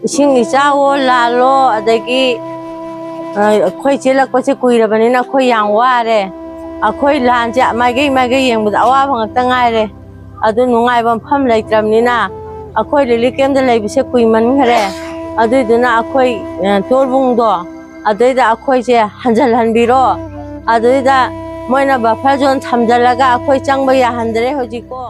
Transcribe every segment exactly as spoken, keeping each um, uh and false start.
ꯏꯁꯤꯡ ꯏꯆꯥꯎꯋꯣ, ꯂꯥꯜꯂꯣ, ꯑꯗꯒꯤ, ꯑ, ꯑꯩꯈꯣꯏ ꯆꯦꯜꯂꯛꯄꯁꯦ ꯀꯨꯏꯔꯕꯅꯤꯅ ꯑꯩꯈꯣꯏ ꯌꯥꯝ ꯋꯥꯔꯦ꯫ ꯑꯩꯈꯣꯏ ꯂꯥꯟꯁꯦ ꯃꯥꯏꯀꯩ ꯃꯥꯏꯀꯩ ꯌꯦꯡꯕꯗ ꯑꯋꯥꯕ ꯉꯥꯛꯇ ꯉꯥꯏꯔꯦ꯫ ꯑꯗꯨ ꯅꯨꯡꯉꯥꯏꯕ ꯃꯐꯝ ꯂꯩꯇ꯭ꯔꯕꯅꯤꯅ ꯑꯩꯈꯣꯏ ꯔꯤꯂꯤꯐ ꯀꯦꯝꯞꯇ ꯂꯩꯕꯁꯦ ꯀꯨꯏꯃꯟꯈ꯭ꯔꯦ꯫ ꯑꯗꯨꯏꯗꯨꯅ ꯑꯩꯈꯣꯏ, ꯑ, ꯇꯣꯔꯕꯨꯡꯗꯣ ꯑꯗꯩꯗ ꯑꯩꯈꯣꯏꯁꯦ ꯍꯟꯖꯜꯍꯟꯕꯤꯔꯣ꯫ ꯑꯗꯨꯏꯗ ꯃꯣꯏꯅ ꯕꯐꯔ ꯖꯣꯟ ꯊꯝꯖꯜꯂꯒ ꯑꯩꯈꯣꯏ ꯆꯪꯕ ꯌꯥꯍꯟꯗ꯭ꯔꯦ ꯍꯧꯖꯤꯛꯀꯣ꯫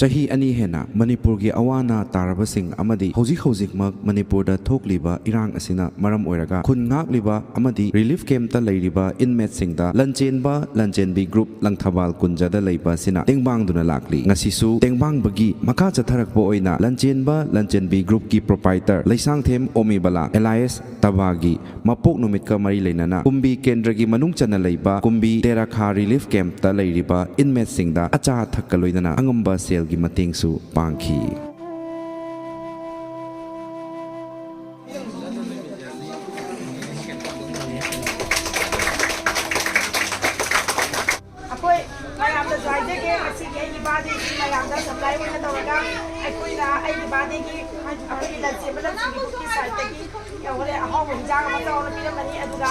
ꯆꯍꯤ ꯑꯅꯤ ꯍꯦꯟꯅ ꯃꯅꯤꯄꯨꯔꯒꯤ ꯑꯋꯥ ꯑꯅꯥ ꯇꯥꯔꯕꯁꯤꯡ ꯑꯃꯗꯤ ꯍꯧꯖꯤꯛ ꯍꯧꯖꯤꯛꯃꯛ ꯃꯅꯤꯄꯨꯔꯗ ꯊꯣꯛꯂꯤꯕ ꯏꯔꯥꯡ ꯑꯁꯤꯅ ꯃꯔꯝ ꯑꯣꯏꯔꯒ ꯈꯨꯟ ꯉꯥꯛꯂꯤꯕ ꯑꯃꯗꯤ ꯔꯤꯂꯤꯐ ꯀꯦꯝꯞꯇ ꯂꯩꯔꯤꯕ ꯏꯟꯃꯦꯠꯁꯤꯡꯗ ꯂꯟꯆꯦꯟꯕ ꯂꯟꯆꯦꯟꯕꯤ ꯒ꯭ꯔꯨꯞ ꯂꯪꯊꯕꯥꯜ ꯀꯨꯟꯖꯗ ꯂꯩꯕ ꯑꯁꯤꯅ ꯇꯦꯡꯕꯥꯡꯗꯨꯅ ꯂꯥꯛꯂꯤ꯫ ꯉꯁꯤꯁꯨ ꯇꯦꯡꯕꯥꯡꯕꯒꯤ ꯃꯈꯥ ꯆꯠꯊꯔꯛꯄ ꯑꯣꯏꯅ ꯂꯟꯆꯦꯟꯕ ꯂꯟꯆꯦꯟꯕꯤ ꯒ꯭ꯔꯨꯞꯀꯤ ꯄ꯭ꯔꯣꯄꯥꯏꯇꯔ ꯂꯩꯁꯥꯡꯊꯦꯝ ꯑꯣꯃꯤꯕꯂꯥ ꯑꯦꯂꯥꯏꯁ ꯇꯕꯥꯒꯤ ꯃꯄꯣꯛ ꯅꯨꯃꯤꯠꯀ ꯃꯔꯤ ꯂꯩꯅꯅ ꯀꯨꯝꯕꯤ ꯀꯦꯟꯗ꯭ꯔꯒꯤ ꯃꯅꯨꯡ ꯆꯟꯅ ꯂꯩꯕ ꯀꯨꯝꯕꯤ ꯇꯦꯔꯥꯈꯥ ꯔꯤꯂꯤꯐ ꯀꯦꯝꯞꯇ ꯂꯩꯔꯤꯕ ꯏꯟꯃꯦꯠꯁꯤꯡꯗ ꯑꯆꯥ ꯑꯊꯛꯀ ꯂꯣꯏꯅꯅ ꯑꯉꯝꯕ ꯁꯦꯜꯒꯤ ꯃꯇꯦꯡꯁꯨ ꯄꯥꯡꯈꯤ꯫ ꯑꯩꯈꯣꯏ ꯃꯌꯥꯝꯗꯁꯨ ꯍꯥꯏꯖꯒꯦ, ꯉꯁꯤꯒꯤ ꯑꯩꯒꯤ ꯕꯥꯔꯗꯦꯁꯤ ꯃꯌꯥꯝꯗ ꯁꯄ꯭ꯂꯥꯏ ꯑꯣꯏꯅ ꯇꯧꯔꯒ ꯑꯩꯈꯣꯏꯅ ꯑꯩꯒꯤ ꯕꯥꯔꯗꯦꯒꯤ ꯑꯩꯈꯣꯏꯒꯤ ꯂꯟꯆꯦꯟꯕ ꯂꯟꯆꯦꯟꯕꯤ ꯒ꯭ꯔꯨꯞꯀꯤ ꯁꯥꯏꯠꯇꯒꯤ ꯌꯧꯔꯦ꯫ ꯑꯍꯥꯎꯕ ꯍꯤꯟꯖꯥꯡ ꯑꯃ ꯆꯥꯎꯅ ꯄꯤꯔꯝꯃꯅꯤ꯫ ꯑꯗꯨꯒ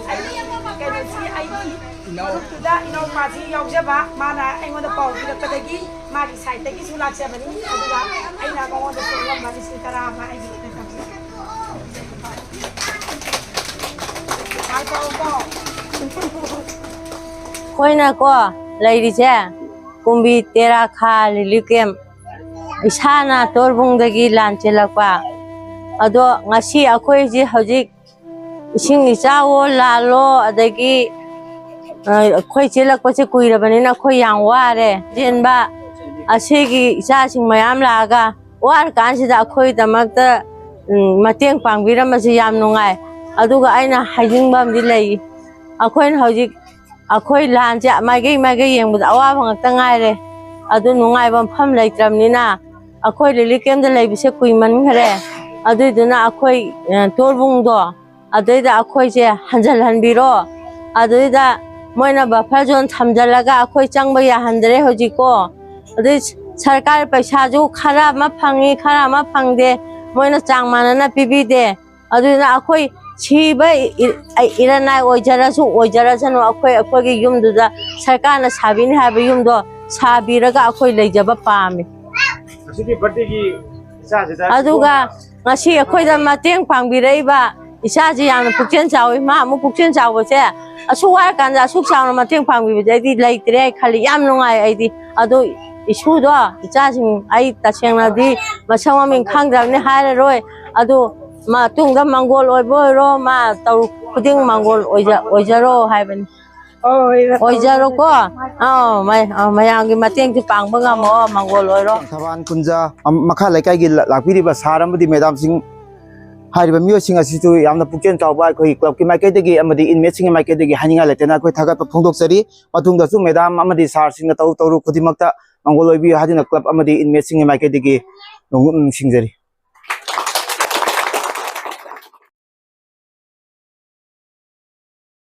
ꯑꯩꯒꯤ ꯀꯩꯅꯣꯁꯤ, ꯑꯩꯒꯤ ꯃꯔꯨꯞꯇꯨꯗ ꯏꯅꯥꯎꯄꯥꯁꯤ ꯌꯥꯎꯖꯕ, ꯃꯥꯅ ꯑꯩꯉꯣꯟꯗ ꯄꯥꯎ ꯄꯤꯔꯛꯄꯗꯒꯤ ꯃꯥꯒꯤ ꯁꯥꯏꯠꯇꯒꯤꯁꯨ ꯂꯥꯛꯆꯕꯅꯤ꯫ ꯑꯗꯨꯒ ꯑꯩꯅ ꯃꯉꯣꯟꯗꯁꯨ ꯑꯉꯝꯕ ꯂꯤꯁꯤꯡ ꯇꯔꯥ ꯑꯃ ꯑꯩꯒꯤ ꯀꯩꯅꯣꯁꯤ꯫ ꯃꯥꯏ ꯄꯥꯛꯎꯀꯣ꯫ ꯑꯩꯈꯣꯏꯅꯀꯣ ꯂꯩꯔꯤꯁꯦ ꯀꯨꯝꯕꯤ ꯇꯦꯔꯥꯈꯥ ꯔꯤꯂꯤꯐ ꯀꯦꯝꯞ, ꯏꯁꯥꯅ ꯇꯣꯔꯕꯨꯡꯗꯒꯤ ꯂꯥꯟ ꯆꯦꯜꯂꯛꯄ꯫ ꯑꯗꯣ ꯉꯁꯤ ꯑꯩꯈꯣꯏꯁꯦ ꯍꯧꯖꯤꯛ ꯏꯁꯤꯡ ꯏꯆꯥꯎꯋꯣ, ꯂꯥꯜꯂꯣ, ꯑꯗꯒꯤ, ꯑ, ꯑꯩꯈꯣꯏ ꯆꯦꯜꯂꯛꯄꯁꯦ ꯀꯨꯏꯔꯕꯅꯤꯅ ꯑꯩꯈꯣꯏ ꯌꯥꯝ ꯋꯥꯔꯦ꯫ ꯆꯦꯟꯕ ꯑꯁꯤꯒꯤ ꯏꯆꯥꯁꯤꯡ ꯃꯌꯥꯝ ꯂꯥꯛꯑꯒ ꯋꯥꯔꯀꯥꯟꯁꯤꯗ ꯑꯩꯈꯣꯏꯒꯤꯗꯃꯛꯇ, ꯎꯝ, ꯃꯇꯦꯡ ꯄꯥꯡꯕꯤꯔꯝꯕꯁꯦ ꯌꯥꯝ ꯅꯨꯡꯉꯥꯏ꯫ ꯑꯗꯨꯒ ꯑꯩꯅ ꯍꯥꯏꯅꯤꯡꯕ ꯑꯃꯗꯤ ꯂꯩ꯫ ꯑꯩꯈꯣꯏꯅ ꯍꯧꯖꯤꯛ ꯑꯩꯈꯣꯏ ꯂꯥꯟꯁꯦ ꯃꯥꯏꯀꯩ ꯃꯥꯏꯀꯩ ꯌꯦꯡꯕꯗ ꯑꯋꯥꯕ ꯉꯥꯛꯇ ꯉꯥꯏꯔꯦ꯫ ꯑꯗꯨ ꯅꯨꯡꯉꯥꯏꯕ ꯃꯐꯝ ꯂꯩꯇ꯭ꯔꯕꯅꯤꯅ ꯑꯩꯈꯣꯏ ꯔꯤꯂꯤꯐ ꯀꯦꯝꯞꯇ ꯂꯩꯕꯁꯦ ꯀꯨꯏꯃꯟꯈ꯭ꯔꯦ꯫ ꯑꯗꯨꯏꯗꯨꯅ ꯑꯩꯈꯣꯏ, ꯑ, ꯇꯣꯔꯕꯨꯡꯗꯣ ꯑꯗꯩꯗ ꯑꯩꯈꯣꯏꯁꯦ ꯍꯟꯖꯜꯍꯟꯕꯤꯔꯣ꯫ ꯑꯗꯨꯏꯗ ꯃꯣꯏꯅ ꯕꯐꯔ ꯖꯣꯟ ꯊꯝꯖꯜꯂꯒ ꯑꯩꯈꯣꯏ ꯆꯪꯕ ꯌꯥꯍꯟꯗ꯭ꯔꯦ ꯍꯧꯖꯤꯛꯀꯣ꯫ ꯑꯗꯨꯏ ꯁꯔꯀꯥꯔ ꯄꯩꯁꯥꯁꯨ ꯈꯔ ꯑꯃ ꯐꯪꯉꯤ, ꯈꯔ ꯑꯃ ꯐꯪꯗꯦ꯫ ꯃꯣꯏꯅ ꯆꯥꯡ ꯃꯥꯟꯅꯅ ꯄꯤꯕꯤꯗꯦ꯫ ꯑꯗꯨꯅ ꯑꯩꯈꯣꯏ ꯁꯤꯕ ꯏ-, ꯏ-, ꯏꯔꯟꯅꯥꯏ ꯑꯣꯏꯖꯔꯁꯨ ꯑꯣꯏꯖꯔꯁꯅꯨ, ꯑꯩꯈꯣꯏ ꯑꯩꯈꯣꯏꯒꯤ ꯌꯨꯝꯗꯨꯗ ꯁꯔꯀꯥꯔꯅ ꯁꯥꯕꯤꯅꯤ ꯍꯥꯏꯕ ꯌꯨꯝꯗꯣ ꯁꯥꯕꯤꯔꯒ ꯑꯩꯈꯣꯏ ꯂꯩꯖꯕ ꯄꯥꯝꯃꯤ꯫ ꯉꯁꯤꯒꯤ ꯕꯥꯔꯗꯦꯒꯤ ꯏꯆꯥꯁꯤꯗ ꯑꯗꯨꯒ ꯉꯁꯤ ꯑꯩꯈꯣꯏꯗ ꯃꯇꯦꯡ ꯄꯥꯡꯕꯤꯔꯛꯏꯕ ꯏꯆꯥꯁꯤ ꯌꯥꯝꯅ ꯄꯨꯛꯆꯦꯜ ꯆꯥꯎꯏ꯫ ꯃꯥ ꯑꯃꯨꯛ ꯄꯨꯛꯆꯦꯜ ꯆꯥꯎꯕꯁꯦ, ꯑꯁꯨꯛ ꯋꯥꯔꯀꯥꯟꯗ ꯑꯁꯨꯛ ꯆꯥꯎꯅ ꯃꯇꯦꯡ ꯄꯥꯡꯕꯤꯕꯁꯦ ꯑꯩꯗꯤ ꯂꯩꯇ꯭ꯔꯦ ꯈꯜꯂꯤ꯫ ꯌꯥꯝ ꯅꯨꯡꯉꯥꯏ ꯑꯩꯗꯤ꯫ ꯑꯗꯣ ꯏꯁꯨꯗꯣ, ꯏꯆꯥꯁꯤꯡ ꯑꯩ ꯇꯁꯦꯡꯅꯗꯤ ꯃꯁꯛ ꯃꯃꯤꯡ ꯈꯪꯗ꯭ꯔꯕꯅꯤ ꯍꯥꯏꯔꯔꯣꯏ꯫ ꯑꯗꯣ ꯃꯇꯨꯡꯗ ꯃꯪꯒꯣꯜ ꯑꯣꯏꯕ ꯑꯣꯏꯔꯣ, ꯃꯥ ꯇꯧꯔꯨ ꯈꯨꯗꯤꯡ ꯃꯪꯒꯣꯜ ꯑꯣꯏꯖ-, ꯑꯣꯏꯖꯔꯣ ꯍꯥꯏꯕꯅꯤ꯫ ꯑꯣꯏꯖꯔꯣꯀꯣ꯫ ꯑꯧ, ꯃ-, ꯑꯧ, ꯃꯌꯥꯝꯒꯤ ꯃꯇꯦꯡꯁꯨ ꯄꯥꯡꯕ ꯉꯝꯃꯣ, ꯃꯪꯒꯣꯜ ꯑꯣꯏꯔꯣ꯫ ꯊꯕꯥꯟ ꯀꯨꯟꯖꯥ, ꯑꯝ-, ꯃꯈꯥ ꯂꯩꯀꯥꯏꯒꯤ ꯂ-, ꯂꯥꯛꯄꯤꯔꯤꯕ ꯁꯥꯔ ꯑꯃꯗꯤ ꯃꯦꯗꯥꯝꯁꯤꯡ, ꯍꯥꯏꯔꯤꯕ ꯃꯤꯑꯣꯏꯁꯤꯡ ꯑꯁꯤꯁꯨ ꯌꯥꯝꯅ ꯄꯨꯛꯆꯦꯜ ꯆꯥꯎꯕ, ꯑꯩꯈꯣꯏꯒꯤ ꯀ꯭ꯂꯕꯀꯤ ꯃꯥꯏꯀꯩꯗꯒꯤ ꯑꯃꯗꯤ ꯏꯟꯃꯦꯠꯁꯤꯡꯒꯤ ꯃꯥꯏꯀꯩꯗꯒꯤ ꯍꯥꯏꯅꯤꯡꯉꯥꯏ ꯂꯩꯇꯅ ꯑꯩꯈꯣꯏ ꯊꯥꯒꯠꯄ ꯐꯣꯡꯗꯣꯛꯆꯔꯤ꯫ ꯃꯇꯨꯡꯗꯁꯨ ꯃꯦꯗꯥꯝ ꯑꯃꯗꯤ ꯁꯥꯔꯁꯤꯡꯅ ꯇꯧꯔꯨ ꯇꯧꯔꯨ ꯈꯨꯗꯤꯡꯃꯛꯇ ꯃꯪꯒꯣꯜ ꯑꯣꯏꯕꯤꯌꯨ ꯍꯥꯏꯗꯨꯅ ꯀ꯭ꯂꯕ ꯑꯃꯗꯤ ꯏꯟꯃꯦꯠꯁꯤꯡꯒꯤ ꯃꯥꯏꯀꯩꯗꯒꯤ ꯅꯣꯡꯂꯨꯛ ꯅꯤꯡꯁꯤꯡꯖꯔꯤ꯫